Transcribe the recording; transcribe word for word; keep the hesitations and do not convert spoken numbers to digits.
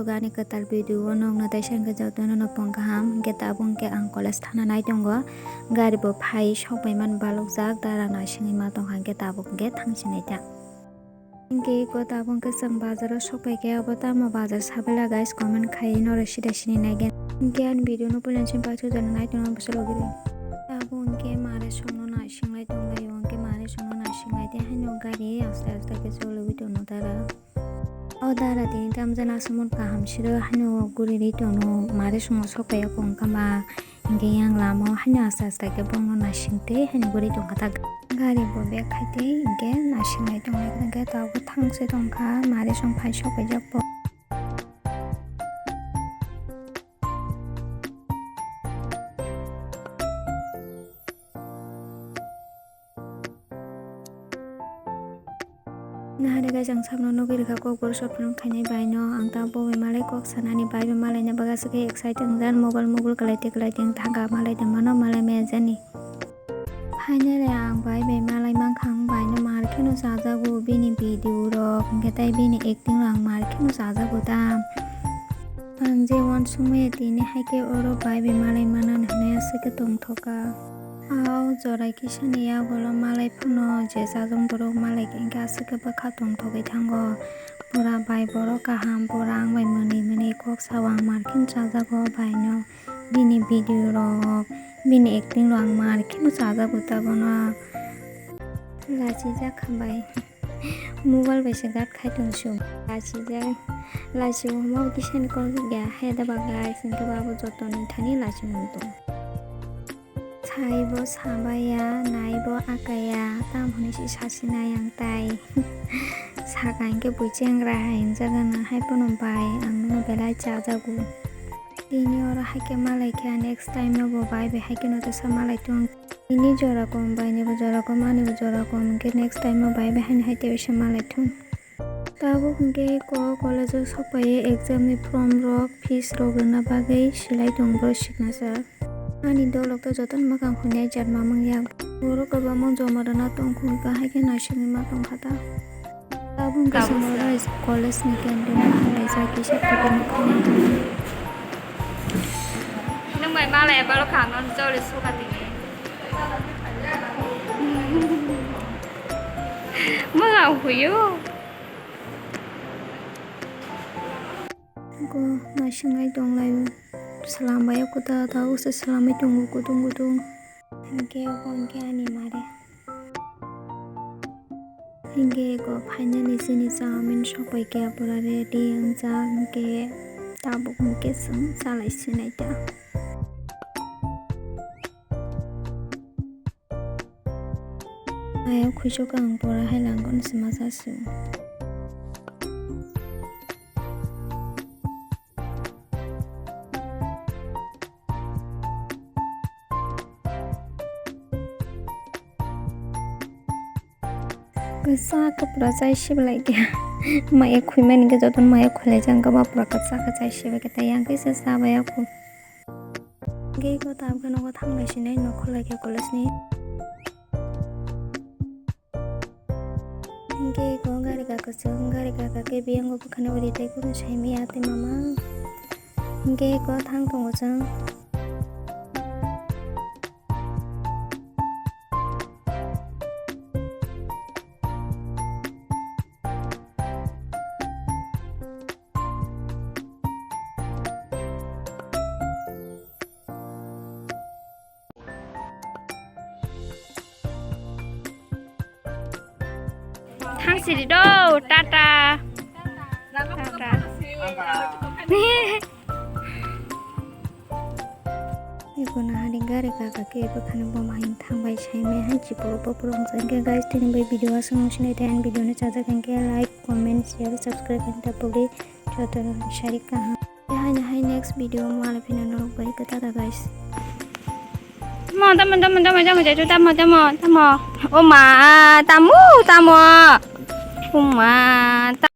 Ani kwtal video o nokno teisa hwnkhe jotono no pong kaham, hwnkhe tabuk hwnkhe ang college thana nai tongo. Gari bo phai sok pai man balokjak, dara naisingwi ma tongkha, hwnkhe tabuk hwnkhe thangsinai ta. Hwnkhe eko tabuk hwnkhe chwng bazar o sok pai khe, abo tamo bazar sabela guys, comment khai norok sida sini nai gen. Hwnkhe ani video no puila simi paithak jora nai tongna bwswk logirwi. Tabuk hwnkhe mare songno naising lai tonglaio, hwnkhe mare songno naising lai de haino gari aste aste khe chologwi tongno dara. O dara tini tamjani aswkmung kaham siro haino guriri tono mare songno sok pai o kong kama. Hingke yang lama o haino asta asta khe bongno naising tei haino guri tongkha ta gari bo bag khai tei hingke naising lai tongkha hingke tabuk thang se tongkha mare song phai sok paijak bo. Nahare guys, ang sabno nugwi rwkha kokborok short film khainai bai no, ang ta bo bai malai kok sanani bai bai malai na baga swkhe excited wngjak mobile mobile kwlai tei kwlai tei thangkha malai tongmano malai maya jani. Finally ang bai bai malai mankha, ang bai no mar kheno chajago bini video rok hwnkhe tei bini acting rok ang mar kheno chajago ta. Ang je uansukmaya tini hai khe oro bai bai malai manani hwnwi aswk khe tongthokha. A o jora kisani yagulo malai phano je chajak borok malai khe hwnkhe aswk khe bwkha tongthogwi thango. Pura bai borok kaham, pura ang bai mwnwi mwnwi kok sao ang mar kheno chajago bai no. Bini video rok, bini acting rok ang mar kheno chajago ta bono. Lachijak kha bai. Mobile bai se gat khai tong su. Lachijak, lachi omo kisani kok ya hai da ba guys, hwnkhe ba bo joto ni thani lachi mung tong. Sai bo sabaya, nai bo akaya, tam hwnwi se sasinai ang tai. Saka hwnkhe bui chengra hai hwnjak gana hai pono bai ang nono belai chajago. Tini oro hai khe malai khe next time no bo bai bai hai khe no tesa malai tong. Tini jora kom, bai ni bo jora kom, ani bo jora kom, hwnkhe next time no bai bai hai no hai tei bisa malai thung. Tabuk hwnkhe ko college o sok pai exam ni form rok, fees rok rwna bagwi silai tong borok signature. Ani dolok to jotono mwkhang hwnwi jat mamang ya. Borok kwbangma joma rwna tong khung kha hai khe naisingwi ma tong kha ta. Tabuk hwnkhe chwng oro college ni canteen o thanglaijak kisa photo no khaina tongmani. Nwng bai malai borok kha ang no joli suka tini. Mwkhang huyo. Go naisingwi tonglaio. Swlam bai o kwtal ta o se swlamwi tongo kutung kutung. Hwnkhe obo hwnkhe ani mare. Hwnkhe go finally chini chowmin sokpai khe pura ready wngjak hwnkhe tabuk hwnkhe chwng chalai sinai ta. Ayok khuisok ang pura hai langkon se masa su. Kwchak khe pura chai siblaikha. Maya khuimani khe jotono maya khuilaijak wngkha ba pura kwchak khe chai sibaikha tei yang khe se chabai ya khu. Hwnkhe eko tabukhe nogo thangbai sinai nokholai khe college ni. Hwnkhe eko gari kaka chwng gari kaka khe biyango bwkhani uri tei kunu saimaya tei mama. Hwnkhe eko thang tongo chwng. Thangsiri do, tata. Tata. Eko nahari gari kaka khe bwkhani boma hin thangbai saimai hai chipro popro wngkha. Hwnkhe guys, tini bai video aswk nung sinai tei ani video no chajak hwnkhe like, comment, share, subscribe and tabuk jotono sari kaham. Hai hai next video o malai phina norok bai khe tata guys. Tamo, tamo, tamo, tamo, tamo, tamo, tamo, tamo. O ma, tamo, tamo. O ma, ta-